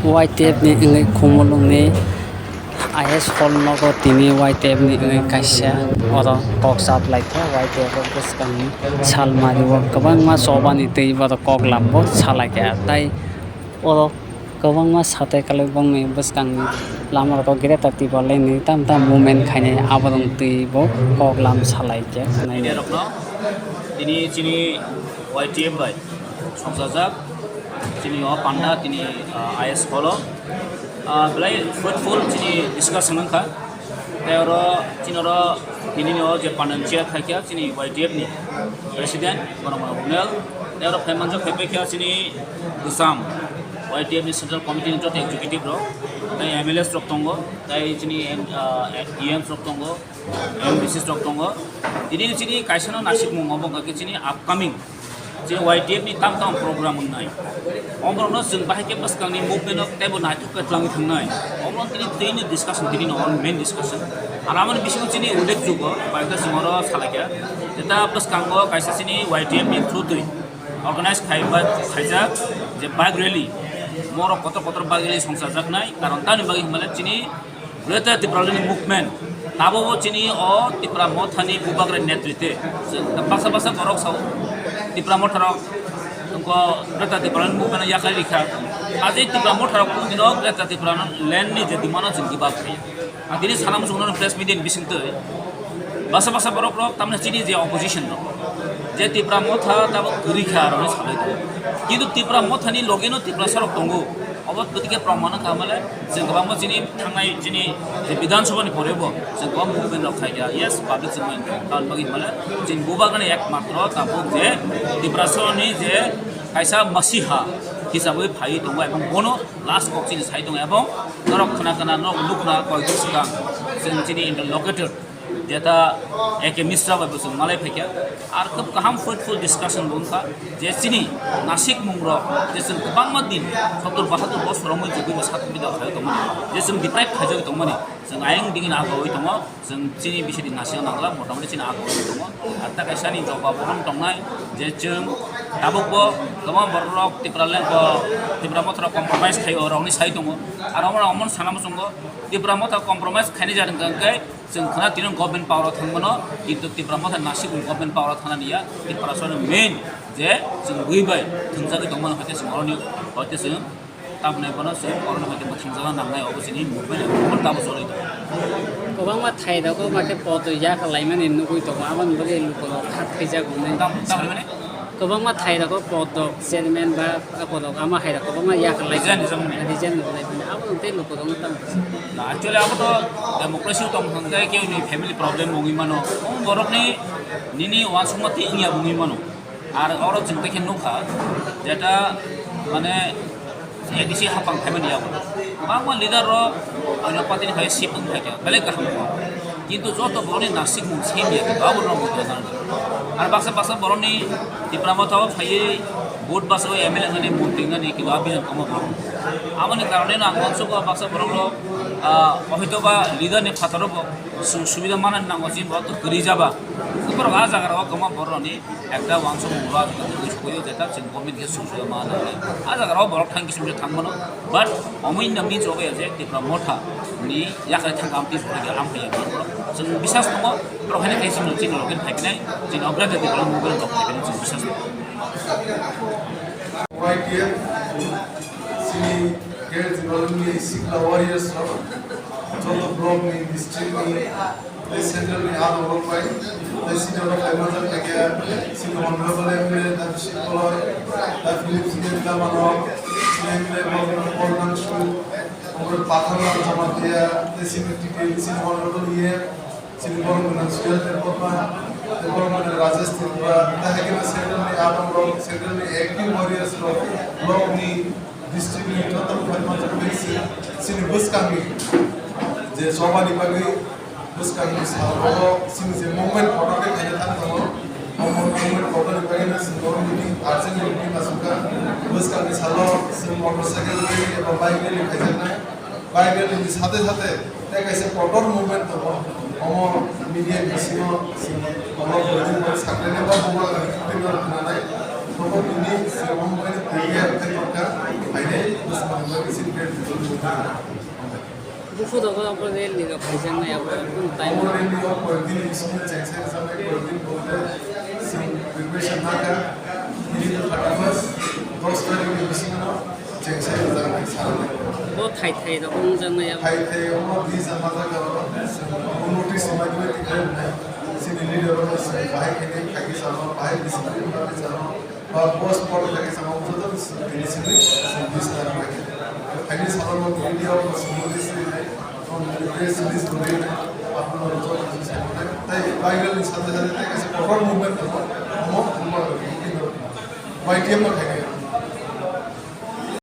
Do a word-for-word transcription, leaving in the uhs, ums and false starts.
Y T F ni wngwi Khumulwng ni I S hall nogo tini Y T F ni wngwi kaisa oro kok chap lai kha. Y T F o bwskang ni sal mari o kwbangma choba ni twi borok kok lam bo sa lai kha. Tai oro kwbangma satai kwlwi bongni bwskang ni lama rok o Greater Tipraland ni tam tam movement khainai abo rok twi bo kok lam sa lai kha. Media rok no tini chini Y T F bai songchajak chini o panda tini, ah, I S hall o, ah, belai fruitful chini discussion wngkha. Tei oro chini oro tini o je panda ni chair khaikha chini Y T F ni president Bonomora Runel. Tei oro phai manjak phai paikha chini bwsam Y T F ni central committee ni joto executive rok, tei M L As rok tongo, tei chini, ah, E Ms rok tongo. M B Cs rok tongo. Tini chini kaisa no nasikmung obo hwnkha khe chini upcoming chini Y T F ni tam tam program wngnai. Omo rok no chwng bahai khe bwskang ni movement no teibo naithok khe twlangwi thangnai. Omo rok tini twi ni discussion, tini no main discussion. Ar amo ni bisingo chini ullekh jwk o bai khe chwng oro salai kha. Jeta bwskango kaisa chini Y T F ni through twi organize khai ba khaijak je bike rally. Morok kotor kotor bike rally songchajaknai. Karon tamni bagwi hwnba le chini Greater Tipraland ni movement tabukbo chini o Tipra Motha ni bubagra netritwe. Baksa baksa borok sao Tipra Motha rok wngkha Greater Tipraland ni movement no yakarwi rikha. Ajai Tipra Motha rok kunu dino Greater Tipraland ni je demand no chwng give up khlaiya. Ang tini sana muchung no press media ni bisingtwi baksa baksa borok rok tamni chini je opposition rok je Tipra Motha tabuk kwrwi kha rok hinwi salai tongo. Kintu Tipra Motha ni loge no Tiprasa rok tongo. Obo twi khe proman wngkha male. Chwng kwbangma chini thangnai chini je Bidhan Sabha ni pore bo chwng kwbang movement rok khai kha. Yes, public chwng bai wngkha. Tamoni bagwi hwnba le chini bubagra ni ekmatro tabuk je Tiprasa ni je kaisa masiha hisabwi phaiwi tongo, ebong bono last kok chini sai tongo, ebong norok khna khna norok nukna koyekdin swkang chwng chini interlocutor jeta A K Misra bai bo chwng malai phaikha. Ar khub kaham fruitful discussion bo wngkha je chini nasikmung rok je chwng kwbangma din sottor bahatur bosor romwi jugwi bo satung bidal khai tongmani, je chwng deprive khaijagwi tongmani, chwng ayang digi no agoi tongo, chwng chini bisidi nasina nangla, motamoti chini agoi tongo. Ar ta kaisa ni jobab bo tongnai je chwng tabuk bo kwbangma borok rok Tipra leng bo Tipra Motha rok compromise khai o rok ni sai tongo. Ar omo rok omo sana muchungo Tipra Motha compromise khaini jani hwnkhe chwng khna tino government power o thangmano, kintu Tipra Motha nasik government power o thana niya, Tipra soni main je chwng bui bai thwngjagwi tongmani hoite chwng oroni hoite chwng tamni bono chwng oroni hoite bo thwngjagna nangnai, obo chini movement tabuk choli tongo. Kwbangma thai rogo ba khe poto yak laimani nugwi tongo, aboni bagwi lukurok khat khaijak hwnwi. Tam-, tamni mane? Kwbangma thai rogo poto chairman ba Apo rok ama hai rok kwbangma yak lai. Resign rijak mani. Resign rok lai mani. Abo rok tei luku rok tamo. Na, actually abo to democracy tong thang khe keu ni family problem wngwi mano. Borok ni nini uansukma twi wngya wngwi mano. Ar oro chwng tei khe nukha jeta mane A D C hapang khaimani yago. Bangma leader rok oino party ni hai sip wng kha khe belai kaham. Kintu joto borokni nasikmung same ya, kintu abo rok mungya nang. Ar baksa baksa borokni Tipra Motha o phaiwi vote basa o M L A nani, montri nani, kintu abo bijak tongma borok. Aboni karone no ang uansukgo baksa borok rok, ah, hoito ba leader ni phataro bo su-, subida manani nango, chini borok to kwrwi jaba. Borok ah jaga rok kwma borok rokni ekta uansukmung rok ah jaga twi sukuyo, jeta chini government khe sujui ma nangnai. Ah jaga rok borok thang kisu thang mano, but omo wngya mi jogo ya je Tipra Motha ni yakhai thang amtwi borok ya amphai ya borok. Chwng bisas tongo, borok haino khe chini chini rok khe phaipinai, chini ogra jati borok mobile rok phaipinai chwng bisas tongo. Y T F chini Greater Tipraland ni sikla warriors rok, joto block ni, district ni, tei central ni adong rok bai, tei senior rok bai manjak kha khe, senior honorable M L A David Singh Koloi, tei Philip Singh Dama rok, senior M L A Bornang Su, honorable Pathar Ram Jamatia, tei senior T T A, senior honorable E M, senior borok gwnang Suyal Debbarma, tei borok gwnang Rajesh Tripura, tei hai khe central ni adong rok, central ni active warriors rok, block ni, district ni joto bwkhak manjak tei chini bwskang ni je choba ni bagwi bwskang ni sal rogo chini je movement photo khe khaina thang tongo. O movement photo ni bagwi no chwng oro meeting, urgent meeting asukha. Bwskang ni salo chwng motorcycle rally eba bike rally khaijaknai. Bike rally ni sate sate tei kaisa kotor movement tongo. Omo media bisingo chwng tongo, building bai saknai ba bubagra ni khwnai. Photo tini chwng omo bai twi ya tei torkha. Phainai bwskango bagwi sini khe detail detail. Buphuru rok abo rally rok khaijaknai abo kunu time. Abo rally rok koi din bisingo chengsa rwjaknai, koi din bole sing preparation nakha. Bini thirty first, dos tarikh ni bisingo chengsa rwjaknai sanai. Bo thai thai rok wngjaknai abo. Thai thai omo di jama jaga oro notice mai dui tikhai nai. Sini leader rok bahai khainai khaiki salo, bahai discipline bagwi salo. Ba boss pore thani sama joto tini sini sini star mai. Tini sama mo media o sumudi sini press release release apno joto sini sai. Tai viral ni sate sate tai kaisa proper movement ko mo mo mo Y T M no khai.